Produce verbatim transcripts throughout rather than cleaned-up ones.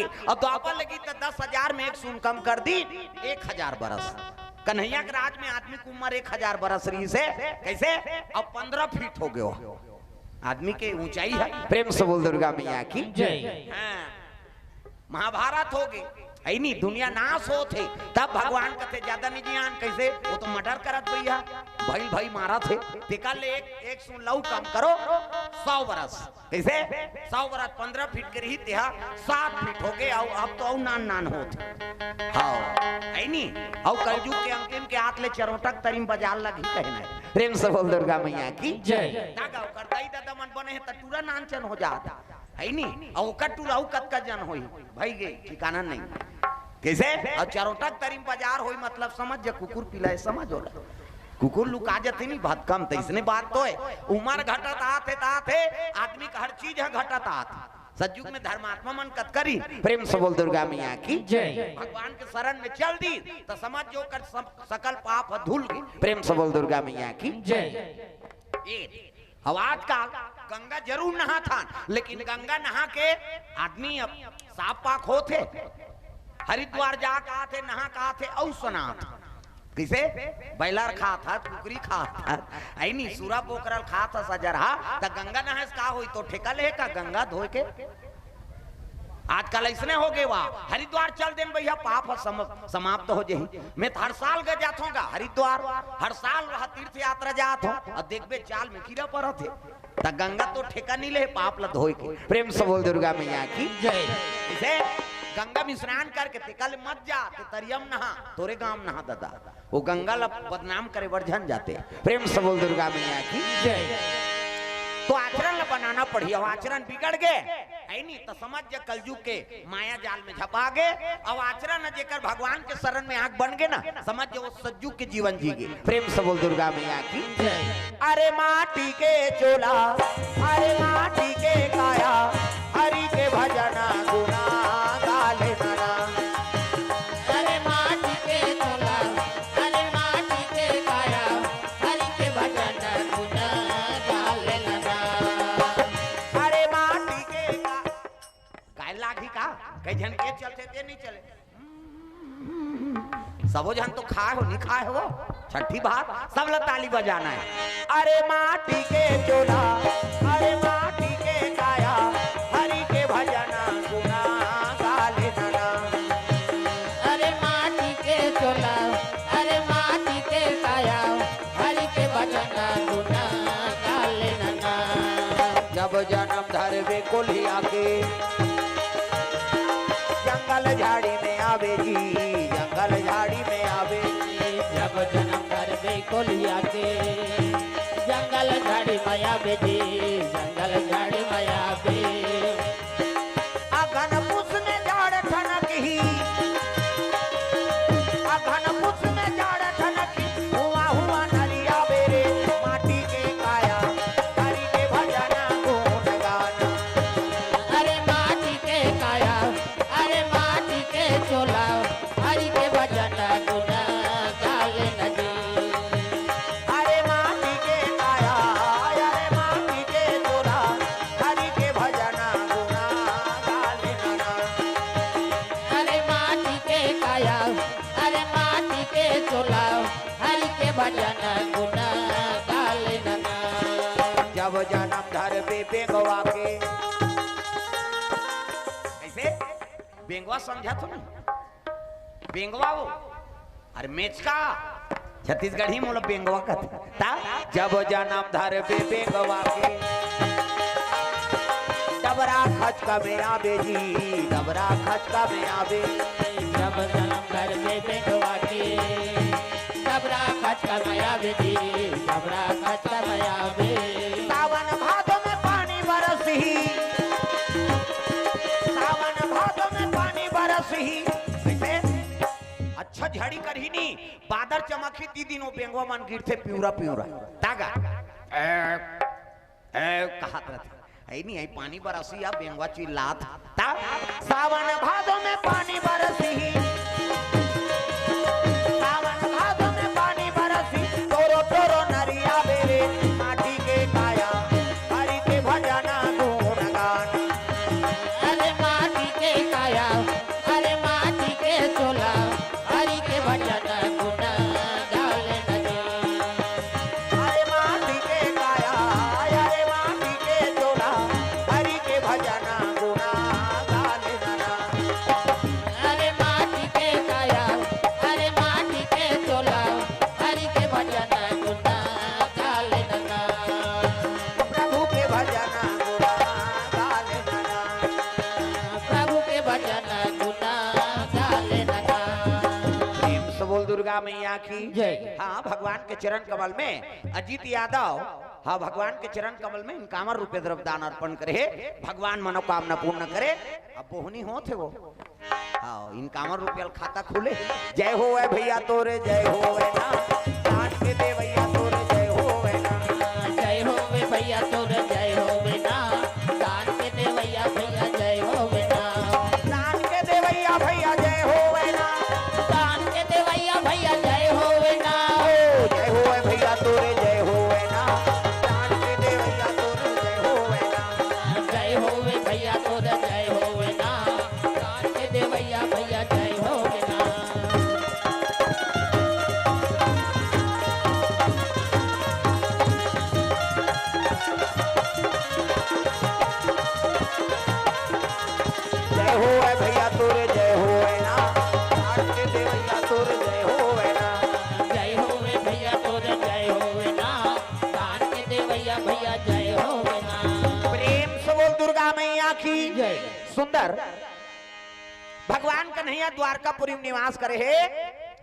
अउ द्वापर लगी त दस हजार में एक सून कम कर दी, एक हजार बरस। कन्हैया के राज में आदमी के उम्र एक हजार बरस रहिस हे। कइसे? अब पंद्रह फीट हो गयो आदमी के ऊंचाई हे। प्रेम से बोल दुर्गा मैया की। जय। हाँ, महाभारत हो गे, है नी, दुनिया नाश होत हे, तब भगवान कथे, "ज्यादा नहीं जियान।" कइसे? वो तो मर्डर करत भैया, भई भई मारत हे। तेकर ले एक, एक सून लऊ कम करो, सौ बरस। कइसे? सौ बरस पंद्रह फीट के रही, तेहा सात फीट हो गे, अउ अब तो अउ नान नान होत हे। हाँ, है नी? अउ कलयुग के अंतिम के आत ले चरोटक तरी म बजार लगही कहना हे। प्रेम से बोल दुर्गा मैया की। जय। ना गा, ओकर दाई ददा मन बने हे त टूरा नानचन हो जात हे। है नी? अउ ओकर टूरा अउ कतका जन होही, भई गे, ठिकाना नहीं। कइसे? अउ चरोटक तरी म बजार होही, मतलब समझ जा, कुकुर पिलाए समझ ओला। कुकुर लुका जथे नी, बहुत कम, त इसने बात तो हे। उमर घटत आत हे, त आत हे, आदमी के हर चीज ह घटत आत हे। सतयुग में धर्मात्मा मन कतका रही। प्रेम से बोल दुर्गा मैया की। जय। भगवान के शरण में चल दी, त समझ जो कर सब, सकल पाप ह धुल गे। प्रेम से बोल दुर्गा मैया की। जय। ये अब आजकल गंगा जरूर नहाथन, लेकिन गंगा नहा के आदमी अब साफ पाक होत हे। हरिद्वार जा के आत हे, नहा के आत हे, अउ सनात। कइसे? बइलर खात हस, कुकरी खात हस, अइनी सूरा बोकरल खात हस, सजरहा, त गंगा नहाए से का होई? तो ठेका ले का गंगा धोए के? आजकल अइसने हो गे वा, हरिद्वार चल देन भैया, पाप ह सम-, समाप्त हो जाही। मैं त हर साल गे जात हों गा हरिद्वार, हर साल वहाँ तीर्थ यात्रा जात हों, अउ देखबे चाल में कीरा परत हे। त गंगा तो ठेका नहीं ले पाप ल धोए के। प्रेम से बोल दुर्गा मैया की। जय। इसे गंगा में स्नान करके तेकर ले मत जा, ते तरिया म नहा, तोरे गांव म नहा ददा। वो गंगा ल बदनाम करे बर झन जाते। प्रेम से बोल दुर्गा मैया की। जय। तो आचरण ल बनाना पड़ही, अउ आचरण बिगड़ गे, है नी, त समझ जा कलयुग के माया जाल में झपा गे। अउ आचरण ह जेकर भगवान के शरण में आंख बन गे ना, समझ जा वो सतयुग के जीवन जी गे। प्रेम से बोल दुर्गा मैया की। जय। अरे माटी के चोला, अरे माटी के काया, हरि के भजन गुना गा लेना। अरे माटी के चोला, अरे माटी के काया, हरि के भजन गुना गा लेना। अरे माटी के का-, गाय लागी का? कई झन के चलथे, ते नहीं चले। सबो झन तो खाए हो, नहीं खाए हो? छठी भात, सब ला ताली बजाना हे। अरे माटी के चोला, अरे माटी के काया, हरि के भजन गुना गा लेना। अरे माटी के चोला, अरे माटी के काया, हरि के भजन गुना गा लेना। जब जनम धरबे कोलिया के, जंगल झाड़ी में आबे जी, जंगल झाड़ी में आबे। जब जनम धरबे कोलिया के, जंगल झाड़ी में आबे जी, जंगल झाड़ी में आबे। अगन पुस में जाड़ ठनकही, अगन पुस में जाड़ ठनकही, हुआ हुआ नरिया बेरे, माटी के काया, हरि के भजन गुण गाना। अरे माटी के काया, अरे माटी के चोला, हरि के भजन गुण गाले नदी। अरे माटी के काया, अरे माटी के चोला, हरि के भजन गुण गाले नदी। अरे माटी के काया, अरे माटी के चोला, हरि के भजन गुण गाले नदी। जब जनम धरबे बेंगवा के। कइसे? बेंगवा समझा तो नहीं? बेंगवा वो, अरे मेचका, छत्तीसगढ़ी मोला बेंगवा कथे। ता जब जनम धरबे बेंगवा के, डबरा खचका में आबे जी, डबरा खचका में आबे। जब जनम धरबे बेंगवा के, डबरा खचका में आबे जी, डबरा खचका में आबे। सावन भादो में पानी बरसही, सावन भादो में पानी बरसही। कइसे? अच्छा झड़ी करही नी, बादर चमकही, ती दिन वो बेंगवा मन गिरथे पिंवरा पिंवरा। तागा। ए, ए, कहत रथे। अइ नी, अइ पानी बरसही या बेंगवा चिल्लात। ता, सावन भादो में पानी बरसही। सावन भादो में पानी बरसही। टोरो टोरो नरिया बेरे, माटी के काया, हरि के भजन गुण गान। अरे माटी के काया, जन गुना गाले लगा। प्रेम से बोल दुर्गा मैया की जय। हाँ, भगवान के चरण कमल में अजीत यादव, हाँ, भगवान के चरण कमल में इनकावन रुपये द्रव्य दान अर्पण करे हे, भगवान मनोकामना पूर्ण करे। अब बोहनी होत हे वो, हाँ, इनकावन रुपया ल खाता खुले। जय होवे भैया तोरे, जय होवे ना, दान के देवैया तोरे, जय होवे ना। जय होवे भैया तोरे, जय होवे ना, दान के देवैया भैया, जय होवे ना। दान के देवैया भैया, जय होवे ना। दान के देवैया भैया, जय होवे ना। ओ, जय होवे भैया तोरे, जय होवे ना, दान के देवैया तोरे, जय होवे ना। जय होवे भैया तोरे, जय होवे ना, दान के देवैया भैया, जय होवे ना। जय होवे भैया तोरे, जय होवे ना, दान के देवैया तोरे, जय होवे ना। जय होवे भैया तोरे, जय होवे ना, दान के देवैया भैया, जय होवे ना। प्रेम से बोल दुर्गा मैया की जय। सुंदर भगवान कन्हैया द्वारकापुरी में निवास करे हे।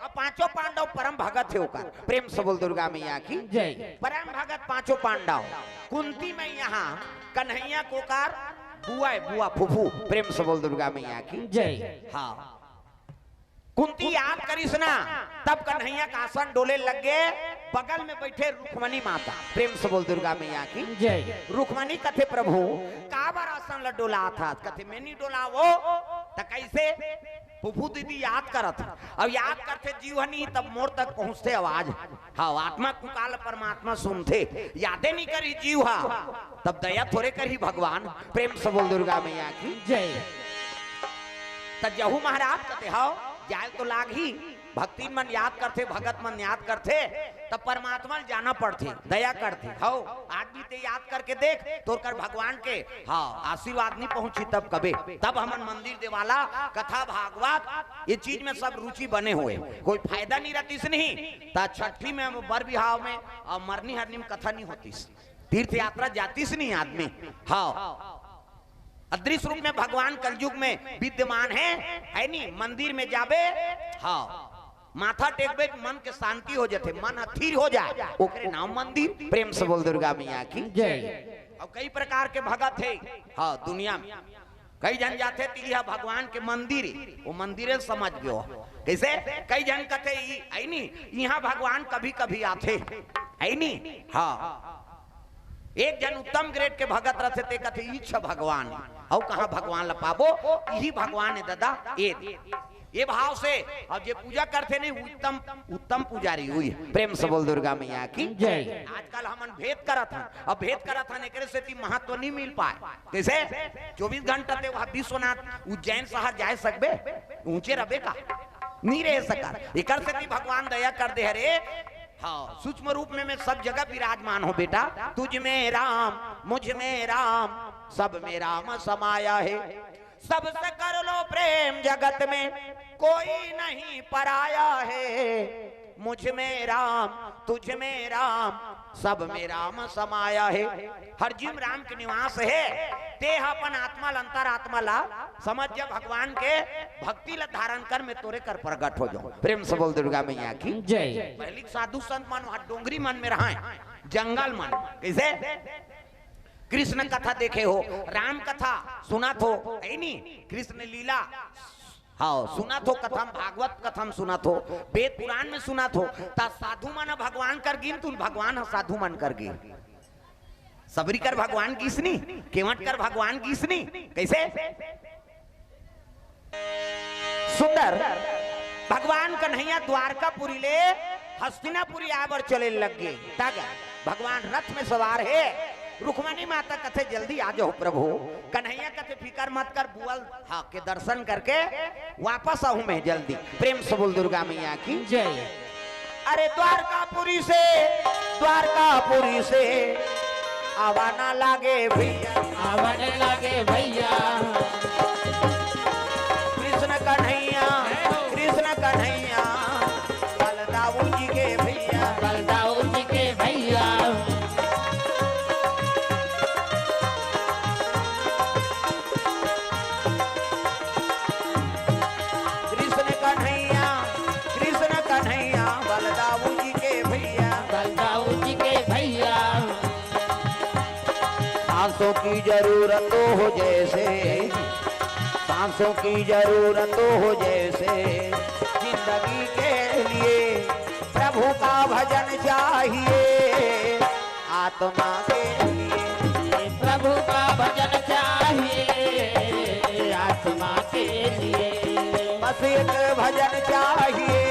अब पांचों पांडव परम भगत हे ओकर। प्रेम से बोल दुर्गा मैया की जय। परम भगत पांचों पांडव। कुंती मैया कन्हैया के ओकर बुआ हे, बुआ, फूफू। प्रेम से बोल दुर्गा मैया की जय। हाँ, कुंती याद करिस ना, तब कन्हैया का आसन डोले लग गे। बगल में बैठे रुक्मणी माता। प्रेम से बोल दुर्गा मैया की जय। रुक्मणी कथे, प्रभु, काबर आसन ल डोलाथस? कथे, मैं नहीं डोलावों त कैसे? फूफू दीदी याद करत हे। अब याद करथे जीव ह नहीं, तब मोर तक पहुंचथे आवाज। हाँ, आत्मा कुकाल परमात्मा सुनथे। यादे नहीं करही जीव ह, तब दया थोरे करही भगवान। प्रेम से बोल दुर्गा मैया की जय। त जहू महाराज कथे, हव, जाय ल तो लागही। भक्तिन मन याद करथे, भगत मन याद करथे, त परमात्मा ल जाना पड़थे, दया करथे। हव, आज भी ते याद करके देख, तोर कर भगवान के, हाँ, आशीर्वाद नहीं पहुंची तब कबे। तब हमन मंदिर देवाला, कथा भागवत, ये चीज में सब रुचि बने हुए। कोई फायदा नहीं रहतिस नहीं, त छठी में, बर बिहाव में, अउ मरनी हरनी में कथा नहीं होतिस। तीर्थ यात्रा जातिस नहीं आदमी। हाँ, अदृश्य रूप में भगवान कलयुग में विद्यमान हे, हे नी? मंदिर में जाबे, हाँ, माथा टेकबे, मन के शांति हो जाथे, मन स्थिर हो जाय, ओकरे नाम मंदिर। प्रेम से बोल दुर्गा मैया की जय। अउ कई प्रकार के भगत हे, हाँ, दुनिया में। कई झन जाथे तिलिहा भगवान के मंदिर, वो मंदिरे समझ गयो। कैसे? कई झन कथे, ई, हे नी, इहाँ भगवान कभी-कभी आथे, हे नी? हाँ। एक झन उत्तम grade के भगत रथे, ते कथे, "इच्छ भगवान, अउ कहाँ भगवान ल पाबो? इही भगवान हे ददा, ए।" ये भाव से, अउ जे पूजा करथे नहीं, उत्तम, उत्तम पुजारी हुई। प्रेम से बोल दुर्गा मैया की जय। आजकल हमन भेद करत हन, अब भेद करत हन, एकरे सेती महत्व नहीं मिल पाय। कैसे? चौबीस घंटा ते वहाँ विश्वनाथ उज्जैन शहर जाय सकबे? ऊंचे रबे का? नहीं रह सका। एकर सेती भगवान दया कर दे हरे। हाँ, सूक्ष्म रूप में मैं सब जगह विराजमान हूँ बेटा। तुझ में राम, मुझ में राम, सब में राम समाया है। सबसे कर लो प्रेम जगत में, कोई नहीं पराया है। मुझ में राम, तुझ में राम, सब में राम समाया है। हर जीव में राम के निवास है। ते ह अपन आत्मा ल, अंतरात्मा ला समझ जा, भगवान के भक्ति ला धारण कर, मैं तोरे कर प्रगट हो जाऊं। प्रेम से बोल दुर्गा मैया की जय। पहली साधु संत मन वहां डोंगरी मन में रहा, जंगल मन। कैसे? कृष्ण कथा देखे हो, राम कथा सुनत हो, हे नी? कृष्ण लीला, हाँ, सुनत हो कथा म, भागवत कथा म सुनत हो, वेद पुराण में सुनत हो, त साधु मन भगवान कर गिन, तुन भगवान ह साधु मन कर गिन। सबरी कर भगवान गिस नी, केवट कर भगवान गिस नी। कैसे? सुंदर भगवान कन्हैया द्वारकापुरी ले हस्तिनापुरी आए बर चले लग गे। तक भगवान रथ में सवार हे। रुक्मणी माता कथे, "जल्दी आ जाओ प्रभु।" कन्हैया कथे, "फिकर मत कर, बुआ ल, हाँ, के दर्शन करके वापस आहूं मैं जल्दी।" प्रेम से बोल दुर्गा मैया की जय। अरे द्वारकापुरी से, द्वारकापुरी से आवा ना लागे भैया। आवा ना लागे भैया। कृष्ण कन्हैया, कृष्ण कन्हैया, बलदाऊ जी के भैया। बलदाऊ जी के भैया। सांसों की जरूरत हो जैसे, सांसों की जरूरत हो जैसे, जिंदगी के लिए प्रभु का भजन चाहिए, आत्मा के लिए। प्रभु का भजन चाहिए आत्मा के लिए। बस एक भजन चाहिए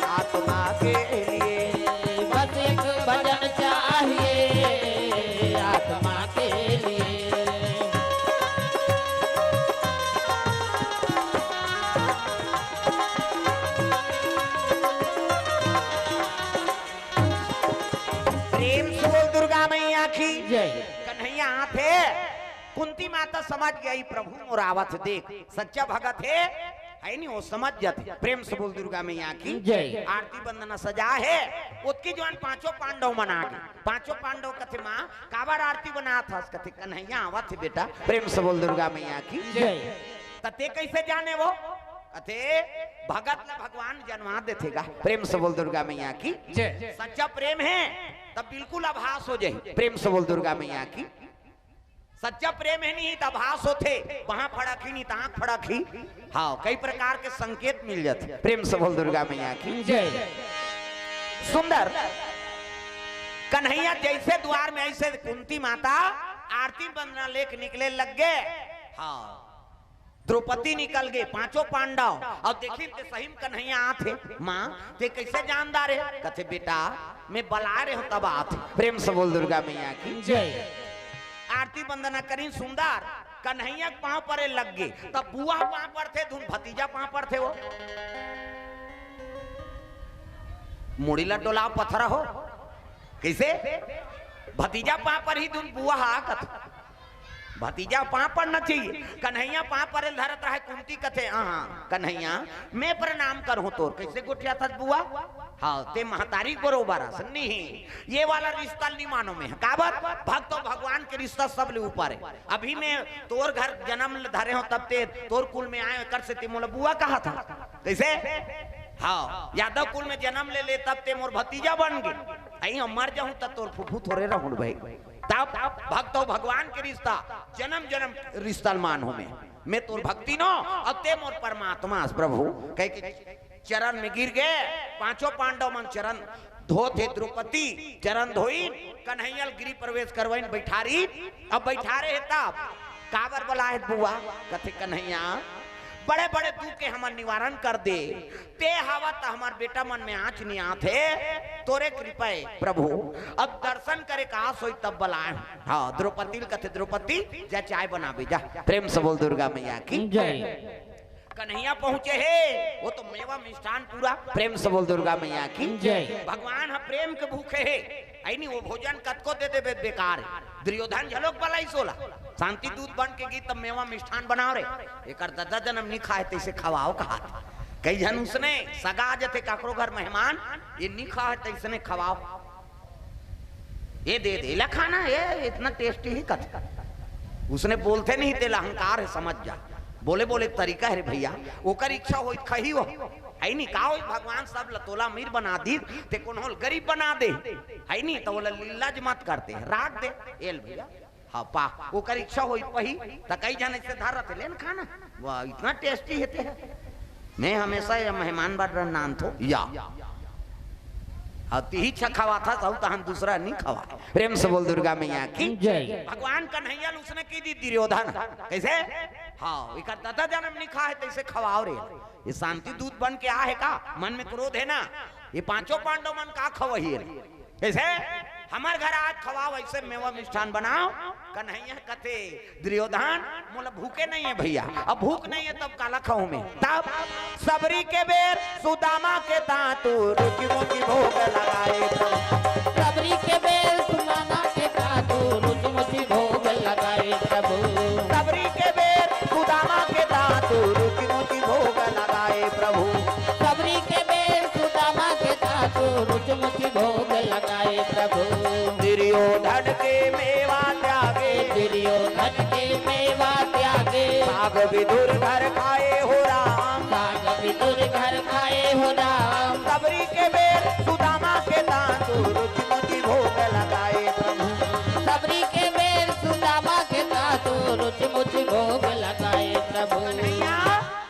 आत्मा के लिए। बस एक भजन चाहिए आत्मा के लिए। प्रेम से बोल दुर्गा मैया की। जय। कन्हैया आथे। कुंती माता समझ गई, प्रभु मोर आवत हे, देख सच्चा भगत हे, हे नी, वो समझ जाथे। प्रेम से बोल दुर्गा मैया की। जय। आरती बंदना सजा हे, ओतकी जुवार पांचों पांडव मन आगे। पांचों पांडव कथे, माँ, काबर आरती बनात हस? कथे, कन्हैया आवत हे बेटा। प्रेम से बोल दुर्गा मैया की। जय। त तें कइसे जाने वो? कथे, भगत ला भगवान जनवा देथे गा। प्रेम से बोल दुर्गा मैया की। जय। सच्चा प्रेम हे, तब बिल्कुल आभास हो जाही। प्रेम से बोल दुर्गा मैया की। सच्चा प्रेम हे नहीं, त आभास होथे, बाँह फड़कही नहीं, त आँख फड़कही। हाँ, कई प्रकार के संकेत मिल जाथे। प्रेम से बोल दुर्गा मैया की। जय। सुंदर। कन्हैया जैसे दुवार में, ऐसे कुंती माता आरती बंदना लेके निकले लग गे। हाँ, द्रौपदी निकल गे, पांचों पांडव। अउ देखिन ते सही म कन्हैया आथे। माँ, तें कइसे जान डारे? कथे, बेटा, मैं बलाए रहेंव तब आथे। प्रेम से बोल दुर्गा मैया की। जय। आरती बंदना करिन सुंदर, कन्हैया के पाँव परे लग गे। तब बुआ पाँव परथे धुन भतीजा पाँव परथे वो। मुड़ी ला डोलाव पथरा हो। कइसे? भतीजा पाँव परही धुन बुआ हा कथे। भतीजा पाँव परना चाहिए। कन्हैया पाँव परे ल धरत रहे, कुंती कथे, हाँ, हाँ, कन्हैया, मैं प्रणाम करहूँ तोर। कइसे गोठियाथस बुआ? हाँ, तें महतारी के बरोबर हस। नहीं, ये वाला रिश्ता ल नहीं मानों मैं। काबर? भक्त अउ भगवान के रिश्ता सबले ऊपर हे। अभी मैं तोर घर जनम ल धरे हँव, तब तें तोर कुल में आएँव, एकर सेती मोला बुआ कहत हस। कइसे? हाँ, यादव कुल में जनम ले ले, तब तें मोर भतीजा बन गे। अई हम मर जाहूँ, त तोर फूफू थोरे रहूँ भाई। तब भक्त अउ भगवान के रिश्ता, जनम जनम रिश्ता ल मानहूँ मैं। मैं तोर भक्तिन हों, अउ तें मोर परमात्मा हस प्रभु। कहिके चरन में गिर गे, पाँचों पांडव मन चरन धोत हे। द्रौपदी चरन धोइन, कन्हैया ल गृह प्रवेश करवाइन, बइठारिन। अब बइठारे हे तब, काबर बलाए हस बुआ? कथे, कन्हैया, बड़े बड़े दुख के हमर निवारण कर दे। तें हवस त हमर बेटा मन में आँच नइ आत हे, तोरे कृपा हे प्रभु। अब दर्शन करे के आस होही तब बलाए हँव। हाँ, द्रौपदी ल कथे, द्रौपदी, जा चाय बनाबे जा। प्रेम से बोल दुर्गा मैया की। जय। कन्हैया पहुँचे हे, वो तो मेवा मिष्ठान पूरा। प्रेम से बोल दुर्गा मैया की। जय। भगवान ह प्रेम के भूखे हे। अई नहीं, वो भोजन कतको दे देबे त बेकार हे। दुर्योधन झलोक बलाइस ओला। शांति दूत बन के गे तब मेवा मिष्ठान बनाव रे। एकर ददा जनम नइ खाए, तइसे खवाव कहत। कई झन उसने सगा आ जथे काकरो घर मेहमान, ये नइ खाए, तइसने खवाव। ये दे दे, एला खाना, ये इतना tasty हे कथे। उसने बोलथे नहीं, तेला अहंकार हे, समझ जा। बोले बोले तरीका हे रे भइया, ओकर इच्छा होही त खाही वो। हे नहीं, का होही, भगवान सब ल तोला अमीर बना दीस, तें कोनो ल गरीब बना दे। हे नहीं, त ओला लिल्लाज मत करते, राख दे। एल भइया, हाँ, पा, ओकर इच्छा होही, पही, त कई झन अइसे धर रथे, ले न खाना, वाह, इतना tasty हे ते। मैं हमेशा ये मेहमान बर नानथों, या। हाँ, तिही अच्छा खवाथस, अउ तहन दूसरा नइ खवाय। प्रेम से बोल दुर्गा मैया की। जय। भगवान कन्हैया ल उसने कहि दिस दुर्योधन। कइसे? हाँ, एकर ददा जनम नइ खाए हे, तइसे खवाव रे। ये शांति दूत बन के आए हे का? मन में क्रोध हे ना? ये पांचों पांडव मन का खवही हे? कइसे? हमर घर आज खवाव, अइसे मेवा मिष्ठान बनाव। कन्हैया कथे, दुर्योधन, मोला भूखे नइ हे भइया, अब भूख नइ हे तब काला खाहूं मैं? तब सबरी के बेर सुदामा के तांतु, रुचि मुचि भोग लगाए प्रभु। सबरी के बेर सुदामा के तांतु, रुचि मुचि भोग लगाए प्रभु। सबरी के बेर सुदामा के तांतु, रुचि मुचि भोग लगाए प्रभु। सबरी के बेर सुदामा के तांतु, रुचि मुचि भोग लगाए प्रभु। दुर्योधन के मेवा त्यागे। दुर्योधन के मेवा त्यागे। साग विदुर घर खाए हो राम। साग विदुर घर खाए हो राम। सबरी के बेर सुदामा के तांतु, रुचि मुचि भोग लगाए प्रभु। सबरी के बेर मोचे मोचे